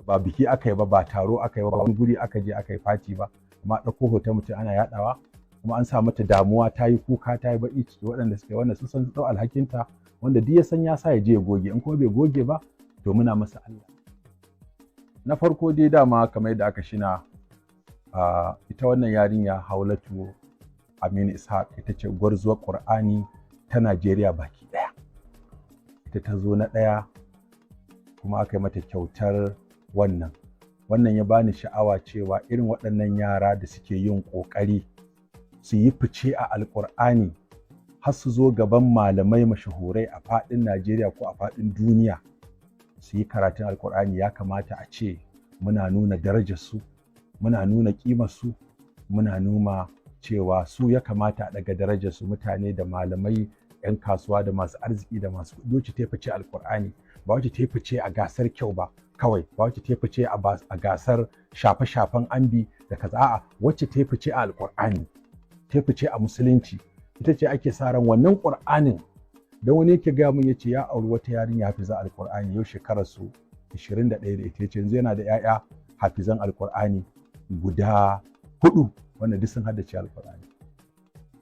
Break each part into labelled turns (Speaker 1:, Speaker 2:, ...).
Speaker 1: Ba biki aka yi ba, ba taro aka yi ba, wani guri aka je aka yi fati ba, amma ɗauko hoton mutum ana yaɗawa, kuma an sa mata damuwa, ta yi kuka, ta yi baƙi ciki. Waɗanda suka yi wannan sun san ɗau alhakinta. Wanda duk ya san ya sa, ya je ya goge. In kuma bai goge ba, to muna masa Allah. Na farko dai, dama kamar yadda aka shina, ita wannan yarinya Haulatu Aminu Ishaq ita ce gwarzuwar Ƙur'ani ta Najeriya baki ɗaya. Ita ta zo na ɗaya, kuma aka yi mata kyautar wannan. Wannan ya bani sha'awa cewa irin waɗannan yara da suke yin ƙoƙari su yi fice a Alƙur'ani har su zo gaban malamai mashahurai a faɗin Najeriya ko a faɗin duniya su yi karatun Alƙur'ani, ya kamata a ce muna nuna darajarsu, muna nuna ƙimarsu, muna nuna cewa su ya kamata a ɗaga darajarsu. Mutane da malamai, 'yan kasuwa da masu arziki da masu kuɗi, wacce ta fice Alƙur'ani, ba wacce ta fice a gasar kyau ba kawai, ba wacce ta fice a gasar shafe-shafen ambi da kaza, a'a, wacce ta fice a Alƙur'ani, ta fice a Musulunci, ita ce ake sa ran wannan Ƙur'anin. Don wani yake gaya min, yace ya auri wata yarinya hafiza Alƙur'ani, yau shekarar su 21 da ita. Yace yanzu yana da 'ya'ya hafizan Alƙur'ani guda hudu, wanda duk sun haddace Alƙur'ani.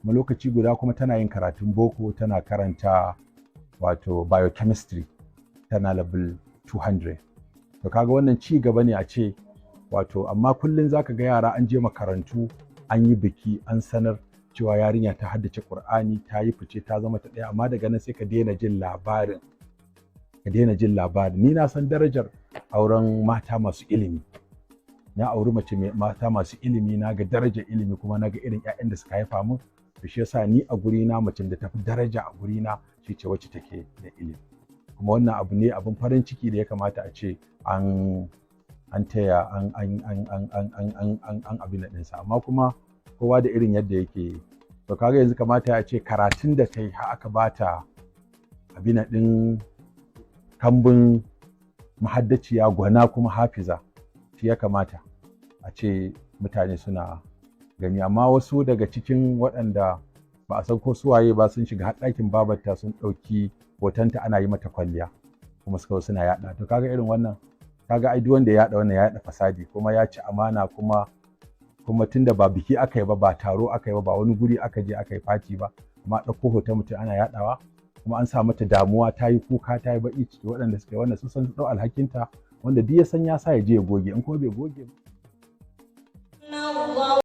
Speaker 1: Kuma lokaci guda kuma tana yin karatun boko, tana karanta wato biochemistry, tana level 200. To kaga wannan ci gaba ne a ce wato. Amma kullum zaka ga yara an je makarantu, an yi biki, an sanar cewa yarinya ta haddace Qur'ani, ta yi fice, ta zama ta ɗaya, amma daga nan sai ka daina jin labarin, ka daina jin labarin. Ni na san darajar auren mata masu ilimi. Na auri mace mai mata masu ilimi, na ga darajar ilimi, kuma na ga irin 'ya'yan da suka haifa min. To shi yasa ni a guri na, macen da tafi daraja a guri na shi ce wacce take da ilimi. Kuma wannan abu ne abin farin ciki da ya kamata a ce an taya an abin ɗinsa, amma kuma kowa da irin yadda yake. To kaga yanzu kamata ya ce karatun da ta yi har aka bata abin ɗin kambun mahaddaciya gwana kuma hafiza, shi ya kamata a ce mutane suna gani. Amma wasu daga cikin waɗanda ba a san ko su waye ba sun shiga har ɗakin babarta, sun ɗauki hotonta ana yi mata kwalliya, kuma suka suna yaɗa. To kaga irin wannan, kaga ai duk wanda ya yaɗa wannan ya yaɗa fasadi, kuma ya ci amana. Kuma tunda ba biki aka yi ba, ba taro aka yi ba, ba wani guri aka je aka yi fati ba, amma ɗauko hoton mutum ana yaɗawa, kuma an sa mata damuwa, ta yi kuka, ta yi baƙi ciki. Waɗanda suka yi wannan sun san ɗau alhakinta. Wanda duk ya san ya sa, ya je ya goge. In kuma bai goge ba.